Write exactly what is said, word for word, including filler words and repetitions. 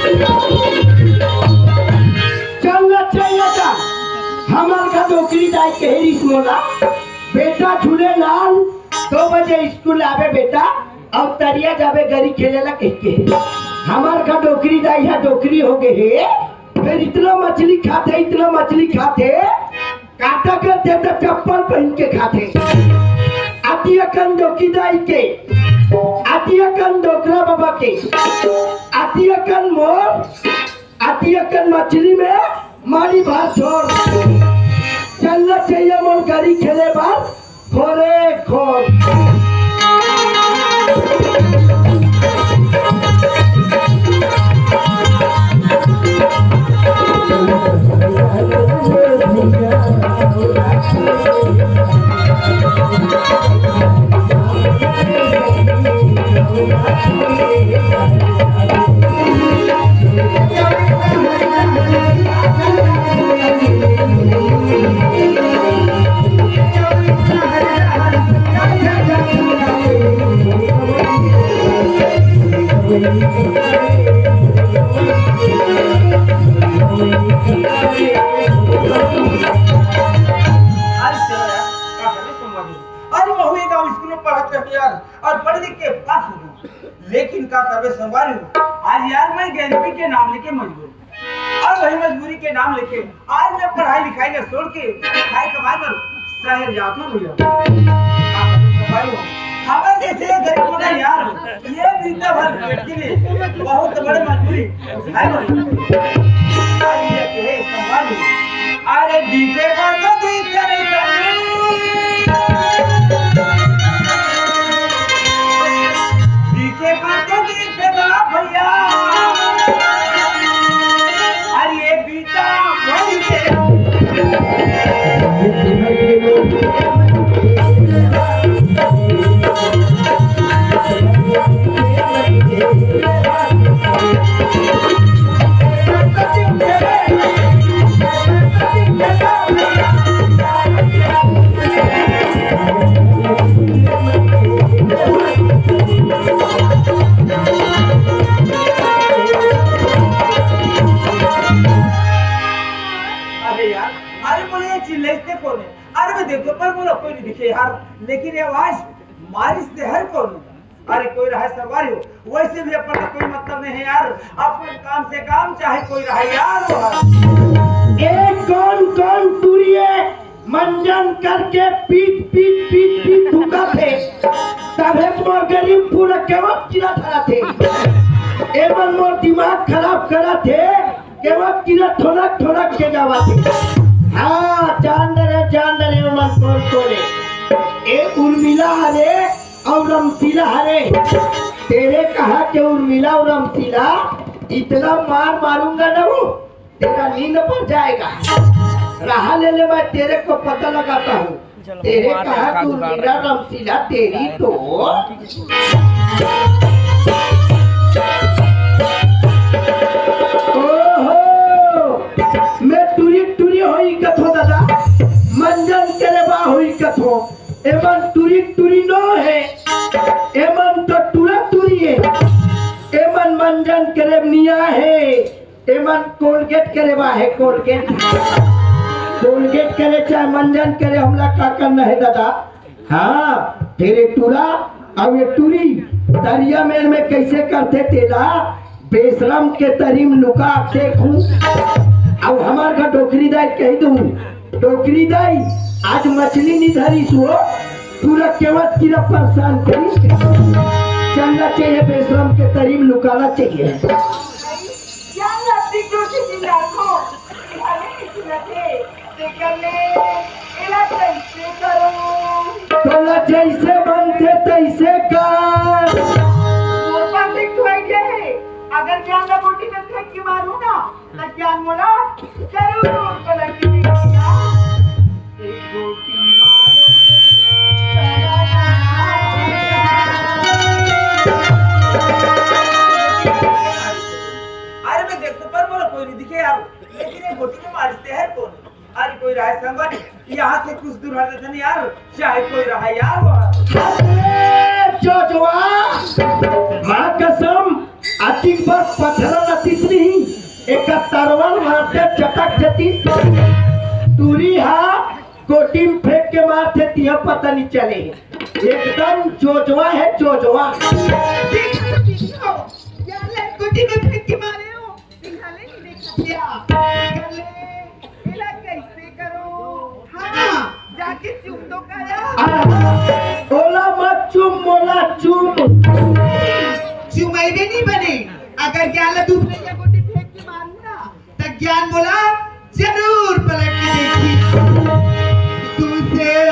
चल न चल न का, हमर घर डोकरी दाई कहे रिस मोला, "बेटा झूले लाल, दो बजे स्कूल आबे बेटा, अउ तरिया जाबे गरी खेले ला," कहिके। हमर घर डोकरी दाई ह डोकरी हो गे हे, फेर इतना मछली खाथे, इतना मछली खाथे, काटा करथे त चप्पल पहिन के खाथे। अति अकन डोकरी दाई के, अति अकन डोकरा बाबा के, अति अकन मोर, अति अकन मछली में मारी भार छोड़। चलना चाहिए मोर गरी खेले बर, खोरे खोर। अरे चलो यार, का करे संगवारी? अरे महू ये गाँव स्कूल में पढ़त रहे यार, और पढ़ लिख के पास हो गए। लेकिन का करबे संगवारी हो, आज यार मैं गरीबी के नाम लेके मजबूर हूँ। और वही मजबूरी के नाम लेके आज मैं पढ़ाई लिखाई ला छोड़ के खाए कमाए बर शहर जात हूँ भैया। का करबे संगवारी हो, हमर जैसे गरीब होना यार, ये बीता भर पेट के लिए बहुत बड़े मजबूरी है। अरे बीते पर तो बीते नहीं सकते। बीते पर तो बीते ना भैया। अरे ये बीता वही तेरा। अरे यार, अरे बोले ये चिल्लाइस ते कौन है? अरे मैं देखो पर बोला कोई नहीं दिखे यार, लेकिन ये आवाज मारिस ते हर कौन है? अरे कोई रहे संगवारी हो, वैसे भी अपन का कोई मतलब नहीं है यार, अपन काम से काम चाहे कोई रहे यार। वो है। ए कौन कौन टूरी है? मंजन करके पीट पीट पीट पीट थूकत हे, तभे तो मोर गरीब पूरा केवट कीरा धरत हे। एमन मोर दिमाग खराब करत हे, केवट कीरा ठोनक ठोनक के गावत हे। हाँ, जान डरे, जान डरे, एमन कौन कौन हे। ए उर्मिला हरे अउ रमशीला हरे। तेरे कहा के उर्मिला अउ रमशीला, इतना मार मारूंगा ना वो, तेरा नींद पड़ जाएगा। रहा ले ले, मैं तेरे को पता लगाता हूँ। तेरे कहा तू मेरा रमशीला, तेरी तो। ओहो, मैं टूरी टूरी होई कथो दादा, मंजन करे बा होई कथो। एमन टूरी टूरी नो हे, एमन तो टूरा टूरी हे। एमन मंजन करे निया हे, एमन कोलगेट करे बा हे, कोलगेट। कोलगेट करे चाहे मंजन करे, हमला का करना हे दादा? हाँ, तेरे टूरा अउ ये टूरी दरिया मेल में कैसे करथे तेला, बेशरम के तरी म लुका देखूं। अउ हमर घर डोकरी दाई कहि दूं, डोकरी दाई आज मछली नी धरिस वो, पूरा केवट कीरा परेशान करिस। चलना चाहिए, बेशरम के तरी म लुकाना चाहिए। क्या लत्ती क्यों से चिल्लाखो? अरे किसी न थे, तेकर ले, एला कैसे करूं? तोला जैसे बनथे तैसे कर। मोर पास एक ठो idea हे, अगर ज्ञान ला गोटी में फेंक के मारूं ना, त ज्ञान मोला जरूर पलट के दिखाऊंगा। एक गोटी मारो, अरे मैं देखो पर मोला कोई नहीं दिखे यार, लेकिन ये गोटी में मारिस ते हर कोन? अरे कोई रहे संगवारी, यहाँ से कुछ दूर हट जाते नहीं यार, चाहे कोई रहा यार वहाँ। अरे जोजवा, माँ कसम, अतिक बस पथरा रतिस नहीं, एक तरवल मारते चटक जतिस। टूरी हा गोटी में फेंक के मारते, तिहा पता नहीं चले। एकदम जोजवा है, जोजवा। देखो, देखो, यार, गोटी में फेंक के मारे हो। सिंघाले नहीं देखा क्या? गले, इला कैसे करो? हाँ, जाके चूम दो काया। आ, ओला मत चूम, मोला चूम। चुमैबे नहीं बने। अगर ज्ञान ला दूसरे के गोटी फेंक के मारू ना, त ज्ञान मोला जरूर पलट के देखी। तुमसे